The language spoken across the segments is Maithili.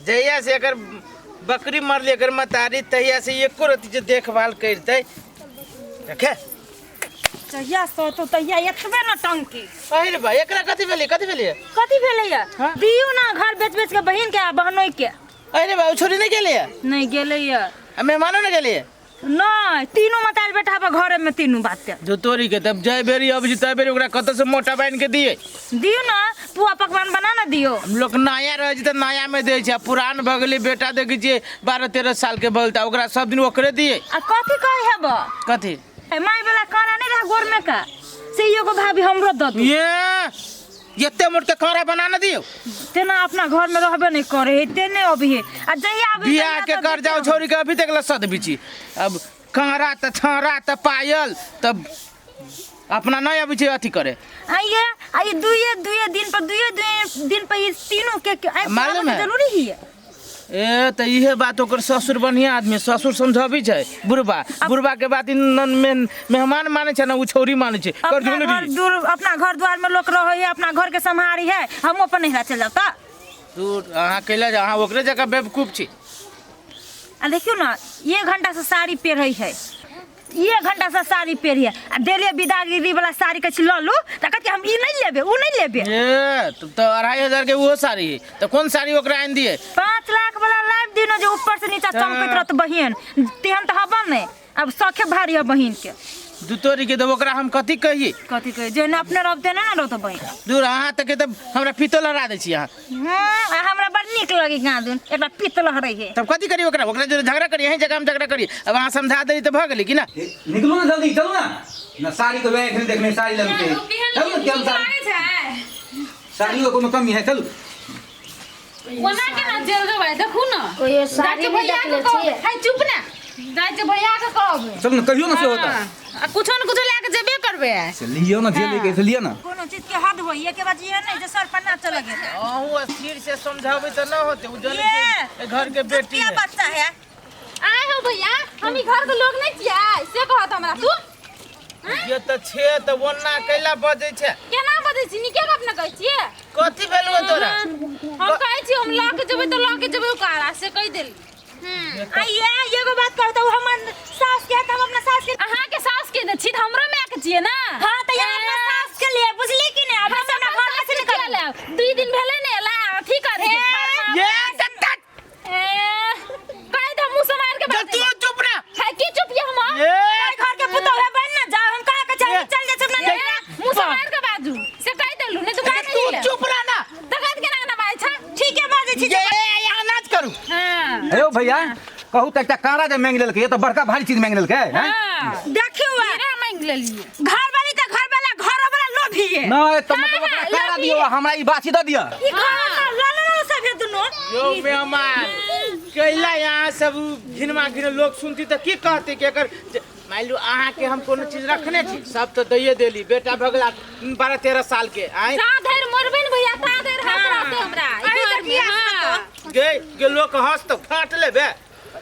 जहिया से एकर बकरी मरली एकर मतारी तहिया से एको रति जे देखभाल करतै रखे। जहिया से तो तहिया एतबे न टंकी। अरे बा, एकरा कथी भेलै, कथी भेलै? कथी भेलैया? हाँ? दियौ ना घर बेच बेच के बहिन के आ बहनोई के। अरे बा, ओ छोरी नहीं गेलैया? नहीं गेलैया। आ मेहमानो नहीं गेलैया? नहीं, तीनों मताल बेटा पर घरे में तीनों बात के। जो तोरी के तब जय बेरी अब जी तय बेरी ओकरा कतौ से मोटा बान्हि के दिए। दियौ ना पुआ पकवान बना ना दियौ। हम लोग नया रहे छै त नया में दै छै, आ पुरान भऽ गेलै बेटा देखै छियै 12-13 साल के भऽ गेल त ओकरा सब दिन ओकरे दिए। आ कथी कहै हेब? कथी? ए माय वाला काना नहीं रहा गोर में का, से एगो भाभी हमरो दऽ दू। ये एते मोट के कारा बना ना दियौ। तेना अपना घर में रहबे नहीं करे है, तेने अभी है। आ जहिया अभी बियाह तहिया के तो कर जाओ देते छोरी के अभी तक लसद बिची। अब कारा त छारा त पायल तब अपना नहीं अभी छै अथी करे। आइए, आइए, दुइये, दुइये दिन पर, दुइये, दुइये दिन पर ये तीनों के, के, आइ मालूम है? जरूरी ही है। ए त इहे बात ओकर ससुर बढ़िया आदमी, ससुर समझाबी छै बुढ़बा, बुढ़बा के बात इन में मेहमान माने छै ना उ छौरी माने छै। कर अपना झुलरी। घर दूर, अपना घर द्वार में लोग रहे है, अपना घर के सम्हारी है, हम अपन नहिरा चल जाता। दूर अहाँ कैला जा, अहाँ ओकरे जगह बेवकूफ छी। आ देखियो ना, एक घंटा से साड़ी पेरही है, एक घंटा से साड़ी पेरही है, आ देलिए विदागिरी वाला साड़ी कहै छी लऽ लू, तऽ कहै छी हम ई नहि लेबै, उ नहि लेबै। ए, तब तऽ 2500 के उहो साड़ी है, तऽ कोन साड़ी ओकरा आनि दिए? 5 लाख वाला लाइब दिनो जे ऊपर से नीचा चमकैत रहत बहिन, तेहन तऽ हबन नहि, अब शौखे भारी है बहिन के। दू तोरी के देब ओकरा हम कथी कहिए? कथी कहिए? जे ने अपने रहते ने रहते बहिन। दूर अहाँ तक के तब हमरा पीतो लहरा दै छी अहाँ। हाँ, आ हमरा बड़ नीक लगे गाँ दुन, एकटा पीत लहरै है। तब कथी करी ओकरा? ओकरा जोरे झगड़ा करी, यहीं जगह हम झगड़ा करी। अब अहाँ समझा देली तऽ भऽ गेलै कि ना? ए, निकलू ना जल्दी, चलू ना। ना साड़ी के वैह एखन देखने साड़ी लगते। चलू ना, केहन साड़ी? साड़ियो के कोनो कमी है, चलू। ओना केना चलि जेबै देखू ने। कोइ साड़ी जाइ नहि भैया के देखले कहब। छियै। है चुप ने, जाइ छै भैया के कहब। चलू ने, कहियो ना से होता। हाँ, आ कुछो ने कुछो लए के जेबे करबै। से लियो ना, जे लेके से लियो ना। कोनो चीज के हद होई, एके बार इहे नहीं जे सर पर ना चल गेल। अहूँ स्थिर से समझाबै तऽ न होतै, उ जनै ये, छै घर के बेटी चुपकिया है। बच्चा है। आय हो भैया, हम ई घर के लोग नहीं छियै से कहत हमरा तू। ये तऽ छे तऽ ओना कैला बजै छै? केना बजै छी? नीके गप ने कहै छियै। कथी भेल हो तोरा? हम कहै छी हम लऽ के जेबै तऽ लऽ के जेबै ओकरा, से कहि देली। आ ये एगो बात कहू तऽ हमर सास के है तऽ हम अपना सास के अहाँ के सास के छी तऽ हमरो माय के छियै ना। हाँ तऽ यहाँ अपना सास के लिए बुझली कि नहीं? अब हमरा घर में से निकल लेब। 2 दिन भेलै ने एला अथी करे ये तऽ तट। ए, कहि दे मुँह समार के जब बात। तू चुप रह। है की चुप ये हम? ए, घर के पुतोह है बन ना जाओ, हम कहाँ के चल चल जा सब ना। मुँह समार के बाजू से कहि देलू नहीं तो तू कहि नहीं। चुप रह ना। दगत के ना बाजै छ। ठीक है बाजै छी। ये यहाँ नाच करू। हां हे भैया, कहू तऽ एकटा कारा जे मांगि लेलकै, ये तऽ बड़का भारी चीज मांगि लेलकै, हैं? हां। देखियौ आ। हीरा मांगि लेलियै। घर वाली तऽ घर वाला, घर वाला लोभी है। नहि तऽ मतलब ओकरा हाँ, कारा लोभी दियौ, हमरा ई बाछी दऽ दिअ। ई घर में ला ला ला सब है दुनू। यो मेहमान कैला यहाँ सब घिनमा घिन लोग सुनती तऽ की कहते कि एकर मान लू अहाँ के हम कोनो चीज रखने छी, सब तऽ दैये देली, बेटा भऽ गेला 12-13 साल के। आँय ता धरि मरबै ने भैया, ता धरि हक रहतै हमरा ई अरे घर में, देखिए, हाँ। गे गे लोग हंस तऽ फाट लेबे।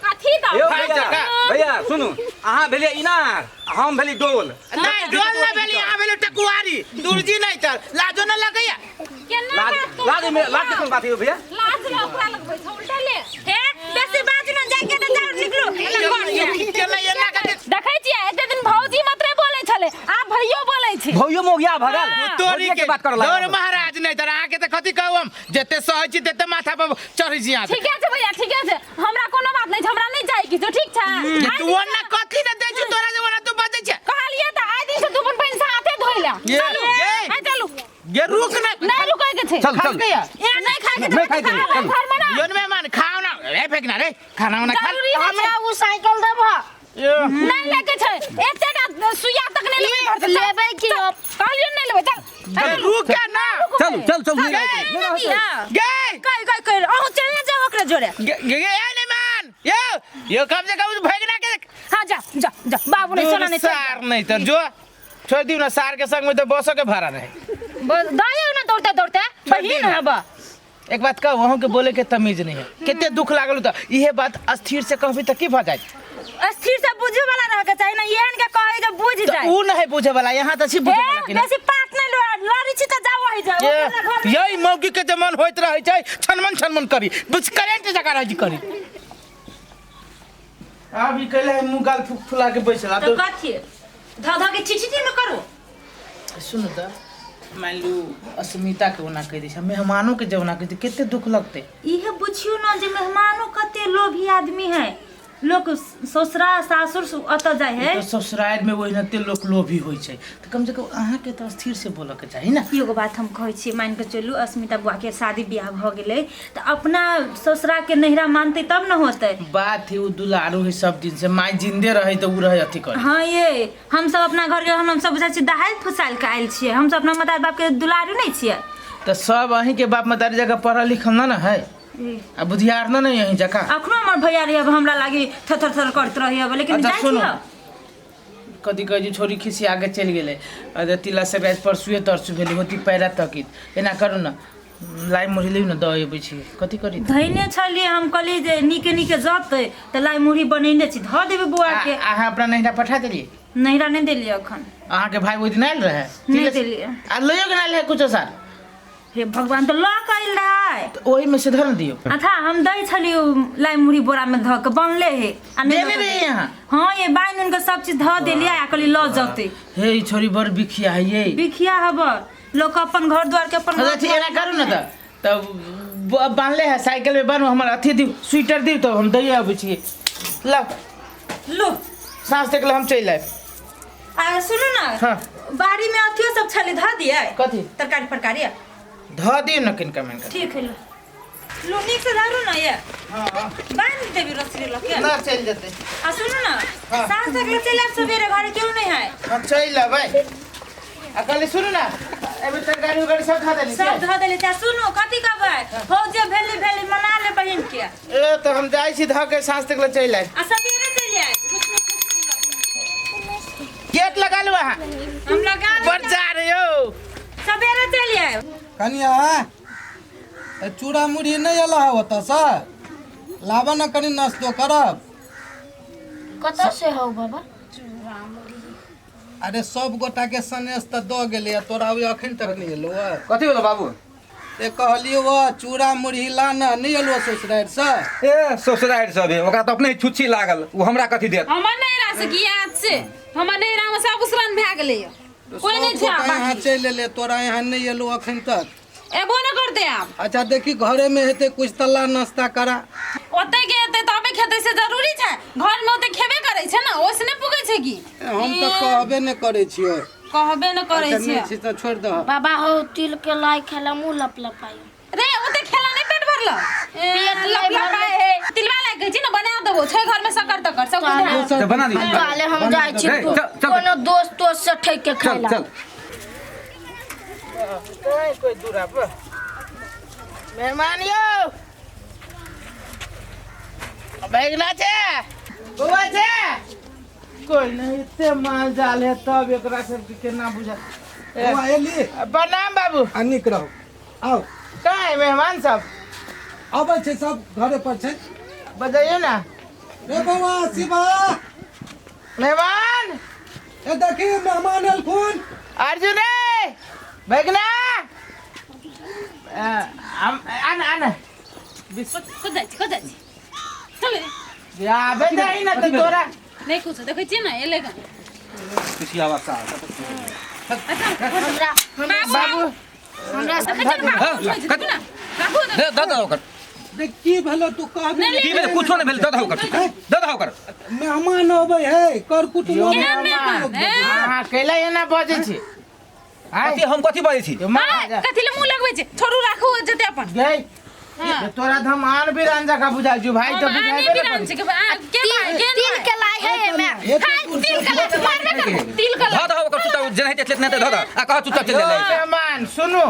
कथी दऽ? यौ भाई भैया, जका। भैया सुनू, अहाँ भेलियै इनार, हम भेली डोल। नहीं डोल ना भेली, अहाँ भेली टकुआरी। दुर्जी नहीं तर लाजो न लगैया। केना लाज बात करै लाज छै में भैया? लाज के कोन बात है यौ भैया? लाज में ओकरा लगबै छै उल्टा ले। हे बेसी बाजू ना, जाके तऽ जाउ निकलू घर से। केना एना के देखै छियै एते दिन भौजी मात्रे बोलै छलै, आब भैयो बोलै छै। भौयो मोगिया भगल। तोरी भौजिया के के बात करऽ दौड़ लागल। महाराज नहीं तर अहाँ के तऽ कथी कहू, हम जते सहै छी तते माथा पर चढ़ै छी अहाँ। ठीके छै भैया, ठीके छै, हमरा कोनो बात नहि छै, हमरा नहि चाही किछो, ठीक छै? जे तू ओना कथी ने दै छी तोरा जे ओना तू बजै छै। कहलियै तऽ आइ दिन से तू अपन बहिन से हाथे धोइ ले। ये, चलू, ये। आइ चलू। ये रुक ना। नहि रुकै के छै। चल, चल। गया। ए, नहि खाय के छै, नहि खाय के छै, चल। घर में ना। योन मेहमान खाओ ना रे, फेंक ना रे, खाना उना खा। जरूरी है हमरा उ साइकिल देबह? ये। नहि लैके छै, एतेटा सुइया तक नहि लेबै घर से। चल, लेबै की? चल, कहलियै नहि लेबै, चल। अरे रुक ना। चलू, चल, चल, नहि रहै छै, नहि रहै छै। गे। कहि कहि कहि अहूँ चलि ने जाउ ओकरा जोरे। गे गे ए मेहमान, यो यो कम से कम फेंकना के। हाँ जा जा जा बाबू नहीं सोना नहीं सार नहीं तर जो छोड़ दियो ना, सार के संग में तो बसो के भाड़ा नहीं। दाइयो ना दौड़ते दौड़ते छोड़ बहिन दियो ना। हबा। एक बात कहू, अहूँ के बोले के तमीज नहीं है, कते दुख लागल त इहे बात अस्थिर से कहबी त की भ जाए? अस्थिर से बुझे वाला रह के चाही ना, एहन के कहे जे बुझ त जाए। उ नहीं बुझे वाला, यहाँ त छी बुझे वाला ए, कि ना? बेसी पात नहीं लड़ी छी त जाओ वही जाओ ये यही मौगी के जे मन होइत रहै छै छनमन छनमन करी बस करेंट जकाँ रहै छै करी। आब ई कैला मुँह गाल फूक फुला के बैसल तो कथी ध ध के चिचिटी में करू। सुनू तऽ मान लू अस्मिता के ओना कहि दै छै, मेहमानो के जे ओना कहि दै कते दुख लगतै। इहे बुझियौ न जे मेहमानो कते लोभी आदमी है, लोक ससुरा सासुर अतऽ जाइ है। तऽ ससुरारि में ओहिनाते लोक लोभी होइ छै, तऽ कम से कम अहाँके तऽ स्थिर से बोलऽ के चाही ने। एगो बात हम कहै छी, मान के चलू अस्मिता बुआ के शादी बियाह भऽ गेलै तऽ अपना ससुरा के नैहरा मानतै तब न होतै। बात है उ दुलारू है सब दिन से, माय जिंदे रहे तऽ उ रहे अथी करे। हाँ ये हम सब अपना घर के हम सब बुझाइ छी दहाइल फुसाइल के आयल छियै, हम सब अपना मतारी बाप के दुलारू नहि छियै। तऽ सब अहीं के बाप मतारी जगह पढ़ल लिखल न ने है आ बुधियार न ने यहीं जकाँ। अखनो हमर भैया रही अब हमरा लागी थर थर करत रही अब, लेकिन अच्छा, जाइ सुनू। छी हम। कथी कहै छै छोरी खिसिया के चलि गेलै, अरे तिला संक्रांति परसुए तरसु भेलै होती पैरा तकित, एना करू न लाइ मुरही लिउ न दऽ अबै छी कथी करी। धैने छलियै हम, कहलियै जे नीके नीके जतै तऽ लाइ मुरही बनेने छी धऽ देबै बौआ के। अहाँ अपना नैहरा पठा देलियै? नैहरा नहि देलियै अखन। अहाँके भाय ओहि दिन आयल रहै? नहि देलियै। आ लैयो के आयल रहै कुछो साल? हे भगवान, तऽ लऽ कऽ आयल रहै। तऽ ओहिमे से धर दियौ। अच्छा हम दै छलियै लाइ मुरही बोरा में धऽ के बनले हे आ नहि देने लऽ कऽ रहियै अहाँ? हाँ ये बाइन उनके सब चीज धऽ देलियै आ कहलियै लऽ जतै। हे ई छोरी बड़ बिखिया है ये। बिखिया हबर लोक अपन घर द्वार के अपन अच्छा ठीक, एना करू ने तऽ तब बान्हले है साइकिल में बान्हू, हमर अथी दियौ स्वेटर दियौ तब हम दैये अबै छियै। लाउ लो साँझ तक ले हम चलि आयब। आ सुनू ना, हाँ। बाड़ी में अथियो सब छलै धऽ दियै? कथी? तरकारी फरकारी धऽ दियौ ने किनका मेनका। ठीक है लो लो नीक से धरू ना ये। हाँ बान्हि देबी रस्सी लऽ के ना चलि जेतै। आ सुनू ना, हाँ। साँझ तक ले चलि आयब सवेरे, घरे केओ नहि है। हम चलि अबै। आ कहली सुनू ना, एहिमे तरकारी उरकारी सब धऽ देली? सब धऽ देली। सुनू कथी कहबै, हो जे भेली भेली मना ले बहिन के। ए तऽ हम जाइ छी धऽ के साँझ तक ले चलि आयब। आ सवेरे चलि आयब। गेट लगा लू अहाँ। हम लगा लेब। बड़ जा रहे हो। सवेरे चलि आयब। कनिया चूड़ा मुरही नहि एल है ओतऽसँ? लाबऽ ने कनि नाश्तो करब। कतऽ से हौ बाबा? अरे सब गोटा के सनेस तऽ दऽ गेलै, तोरा अभी अखन तक नहि एलौ है। कथी भेलो बाबू? ते कहलियौ हँ चूड़ा मुरही ला ने, नहि एलौ ससुरारि सँ? ए ससुरारि सँ बे, ओकरा तऽ अपने छुच्छी लागल, ओ हमरा कथी देत? हमर नैहरा से की याद से, हमर नैहरा में सब उसरन भए गेलै, कोई नहीं छै सब गोटा यहाँ बाकी। चलि एलै, तोरा यहाँ नहि एलौ अखन तक। एबो न करते आब। अच्छा देखी घरे में हेतै कुछ तल्ला नाश्ता करा। ओते के एते तबे खेतै से जरूरी छै? घर में ओते खेबे करै छै ने, ओइसे नहि पुगै छै की? हम तऽ कहबे नहि करै छियौ। कहबे न करै अच्छा, छियै। नहि छी तऽ छोड़ि दह। बाबा हौ तिल के लाई खेला मुँह लप लपायो। रे ओते खेला नहीं पेट भरल? पेट नहीं लपलपाय भरल। है तिलवा लाग गई छी ने, बना देबो छै घर में सकर तकर सब कुछ तऽ बना दी। काले हम जाइ छी हे, चल, चल। कोनो दोस्त दोस्त से ठैक के चल खाइला। चल कोई दूरा पर मेहमान यो बैगना छे बौआ छे कोई नहीं, एते माल जाल है तब एकरा सबके केना बुझा। बौआ एली? प्रणाम बाबू। आ नीक रहू। आउ। कहाँ है मेहमान सब? अबै छै, सब घरे पर छै। बजाइए ना। रे बौआ शिवा। मेहमान। ए देखी मेहमान एलखुन। अर्जुन रे बैगना आना आना। कत जाइ छी, कत जाइ छी? चल रे। आबे दही ना तऽ तोरा नहि कुछ देखै छियै ने एलै कन। पिसियावा सा हमरा बाबू हमरा देखै छियै ने बाबू, हाँ, छै, देखू ने। बाबू दे दऽ दऽ ओकर। देख की भेलो तू कहबी नहि, की भेल? कुछो नहि भेल, दऽ दऽ ओकर, दऽ दऽ ओकर। मेहमान अबै है कर कुटुम्ब अबै केहन है। मेहमान? ए, अहाँ कैला एना बजै छी? आँय? कथी हम कथी बजै छी? यो मार जा। कथी ले मुँह लगबै छै? छोड़ू, राखू जते अपन। गई ये तोरा तो हम आन बिरान जका बुझाइ छु भाई, तो हम आने बुझाइबे न बिरान करी। छै के के भाई, के तिल भाई? के लाई है एमे। एते दूर तिल से के लाई, मारबे करबो, तिल के लाई। धऽ दऽ ओकर चुपचाप, जेनाहिते चलैत नहि धऽ दऽ आ कह चुपचाप चलि यो जाइ। मेहमान सुनू,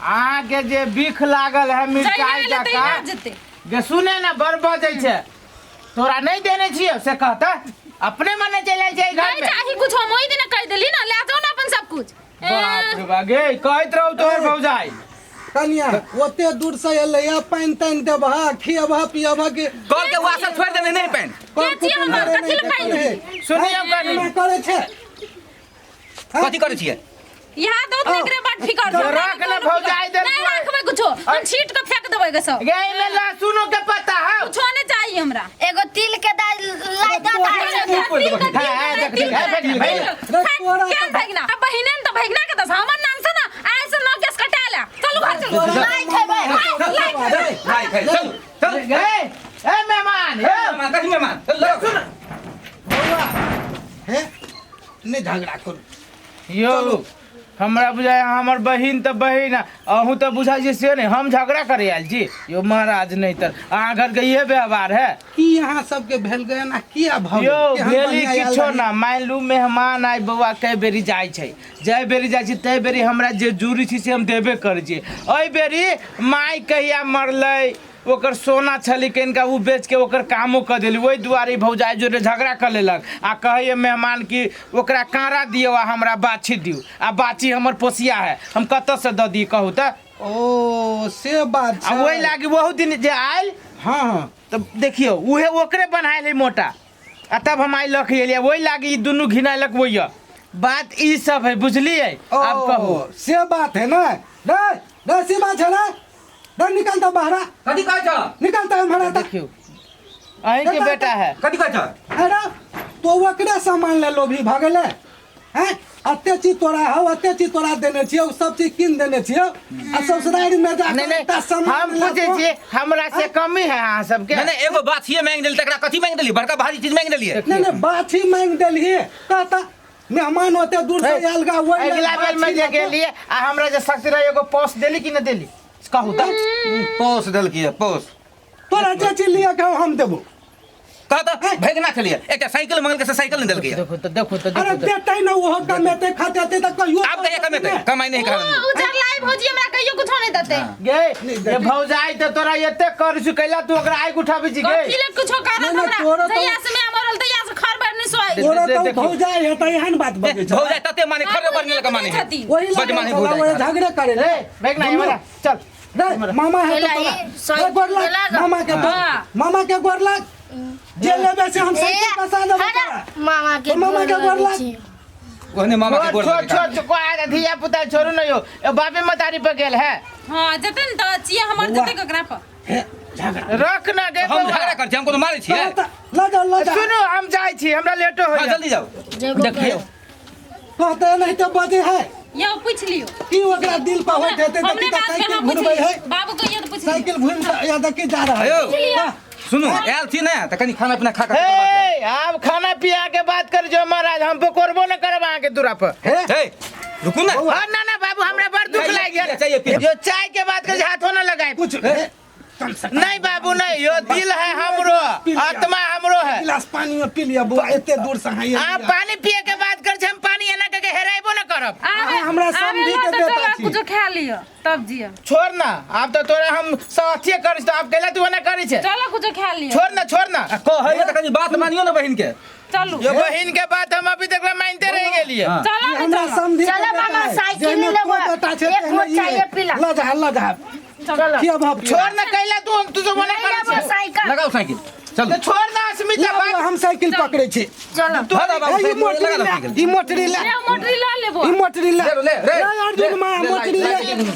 अहाँके जे बिख लागल है जहिना मिरचाई एलै तहिना जका जेतै। गे सुने ना, बड़ बजै छै, तोरा नहीं देने छियो से कहता अपने मने चलि आयल छै घर नहीं में। चाही कुछ, हम ओहि दिना कहि देली ना, ले जाओ ना अपन सब कुछ। बाप रे बा, गे कहैत रहू तोहर भौजाई। कनिया ओते दूर से एलै है, पानि तानि देबह खियबह पियबह के कल के वासर छोड़ि देने नहि पानि। कर के छियै कुटुम्ब हमर? अरे कथी नहि लए पानि देखै है। सुनियौ कनी। एना करै छै? कथी करै छियै? यहाँ दो आओ। एकरे बड फिकर छै। रख ले भौजाई दे नहीं राखबै कुछो, हम छीट के फेंक देबै गे सब। गे में लहसुनो के पता है। कुछो नहीं चाहिए हमरा। एगो तिल के दाल लाई दे ऊपर दे हाँ, हाँ, देख, देख, हाँ, फेंक, फेंक। रे तोरा क्या भगना अब बहिने ने तो भगना के दस हमर नाम से ना आइ से नौ केस कटा ले, चलू घर चलू। लाई खेबै। लाइ खाइ चल चल। गे ए मेहमान हे। मेहमान कथी मेहमान चल लगाओ। बौआ हे नहि झगड़ा करू। यो हमरा बुझाय हमर बहिन तऽ बहिन, अहूँ तऽ बुझाइ छी से नहि, हम झगड़ा करे आयल छी यो महाराज। नहीं तऽ अहाँ घर के इहे व्यवहार है। की अहाँ सबके भेल गए ना किया भऽ गेल? यो केहन भेली बढ़िआँ आयल किछो रही? ना, मान लू मेहमान आइ बौआ कई बेरी जाइ छै, जाहि बेरी जाइ छै ताहि बेरी हमरा जे जरूरी छै से हम देबे करै छियै। एहि बेरी माय कहिया मरलै, ओकर सोना छलै कनिका, ओ बेच के ओकर कामो कऽ देली, ओहि दुआरे भौजाई जोरे झगड़ा कऽ लेलक आ कहैए मेहमान कि ओकरा काँड़ा दियौ आ हमरा बाछी दियौ, आ बाछी हमर पोसिया है, हम कतऽसँ दऽ दी कहू तऽ? ओ से बात आ छै। ओहि लागी ओहू दिन जे आयल हाँ हाँ तऽ देखियौ उहे ओकरे बनायल है मोटा, आ तब हम आइ लऽ के एलियै, ओहि लागी ई दुनू घिनायलक। ओहि बात ई सब है, बुझलियै? आब कहू। ओ से बात है ना। रे रे से बात है ना। रे निकलता बाहरा। कथी कहै छ? निकलता हमारा तक। देखियौ अहीं के बेटा है। कथी कहै छ? अरे तो ओकरे सामान ले लो भी भगले हैं, अते चीज तोरा हौ, अते चीज तोरा देने छियौ, सब चीज कीन देने छियौ, आ ससुरारी में जा नहीं नहीं, हम पूछे छियै हमरा से कमी है अहाँ सबके? नहीं नहीं, एगो बाछिए मांगि देली तकरा कथी मांगि देली? बड़का भारी चीज मांगि देलियै। नहीं नहीं, बाछी मांगि देलियै कहता मेहमान होते दूर से आयल गा ओहि लेल अगिला बेर में जे बाछी गेलियै आ हमरा जे शक्ति रहे एगो पौस देली कि न देली कहू तऽ? पौस देलकी पौस। तोरा जे चीज लिअ के हौ हम देबो। कह तऽ भगना छलियै एकटा साइकिल मंगलके से साइकिल नहि देलकै। देखो तऽ देखो तऽ अरे देखो तऽ। देतै ने ओहो कमेतै खटेतै तऽ कहियो। आब कहिया कमेतै? कमाइ नहि ओ करै। उजर लाई भौजी हमरा कहियो कुछो नहीं देते। गे ये भौजाई तऽ तोरा एते कर छु कैला तू ओकरा आगि उठाबै छी गे? कथी ले कुछो कारण नहीं, नहीं, हमरा तोरा तो- जहिया से मैं मरल तहिया से खर भर नहीं सोई। तोरा तो देखियौ। भौजाई हेतै एहन बात बजै छौ। भौजाई तते माने खरे बरने लगा माने है। छथिन। ओही बड माने लगे भौजाई। झगड़े करे ए बैठ ना हमरा चल। रे मामा है तो केला तोरा ई साइकिल रे गोर लाग केला ग। मामा के तो हाँ। मामा के गोर लाग, जे लेबे से हम साइकिल फंसा देबो तोरा। मामा के तो मामा के गोर लाग। ओहने मामा के गोर छोड़ लागे। छोड़ छोड़ को आ धिया पुता छोड़ू न यो, ए बापे मतारी पर गेल है। हां जते न त चिया हमर बौआ। जते ककरा पर हे झगड़ा रख ना गे हम बौआ। झगड़ा करै छी, हम कोनो मारै छियै? ल जा ल जा। सुनू हम जाइ छी, हमरा लेटो हाँ होइया। जल्दी जाओ। देखियौ कहते नहीं तो बजे है यौ पूछ लियो की ओकरा दिल पर होइत हेतै। हमरे देखी तऽ बात के साइकिल अहाँ पूछ घुरबै लियो। है। बाबू कहियो तऽ पूछ लियो। साइकिल घुमि कऽ या देखी जा रहा हेयौ है। हाँ, सुनू आयल छी ने तऽ कनि खाना पीना खा कऽ तकर बाद हे आब खाना पिया के बात कर जो महाराज, हम पकड़बो न करब अहाँ के दूरा पर। हे जायब। हे रुकू ने। हाँ ना ना बाबू हमरा बड़ दुख चाय लागि गेल। चाय पी। यो चाय के बात कर हाथो न लगाए। कुछ हे, कम से कम नहीं बाबू नहीं, यो दिल है हमरो, पी लिया। आत्मा हमरो है। गिलास पानी में पी लिया बुआ, एते दूर से हाँ आप पानी पिए के बात कर हम पानी एना के हेराइबो न करब। आबे हमरा समझी के आबे बेटा चलो छी। कुछो खा लियो तब जियो। छोड़ ना, आप तो तोरा हम साथिये करी तो आप कहला तू ओना करी छे। चलो कुछो खा लियो। छोड़ ना छोड़ ना। आ कहैया तऽ कनि बात मानियो ने बहिन के। चलू यो बहिन के बात हम अभी तक मानते रह गेलिए। हाँ। चलो ई ने हमरा चलो। समझी के चलो बेटा मामा, है। साइकिल जेहने लेबो। तोर बेटा छै, एक तेहने मोट ई चाय है। पीला। ल जा ल जा। चल किया बाप छोड़ ना कैला तू हम तू जो मना नहीं करी लेबो छे। साइकिल। लगाओ साइकिल चलू। तो छोड़ ना अस्मिता ले बात। बुआ, हम साइकिल पकड़े छी। चलो हाँ, हाँ, बाबू, ए, ई साइकिल मोटरी लगा दो ले साइकिल। ई मोटरी ले ले मोटरी ला लेबो। ई मोटरी ले ले, ले, रे, ए, अर्जुन ले, माँ ले, मोटरी ले, ले।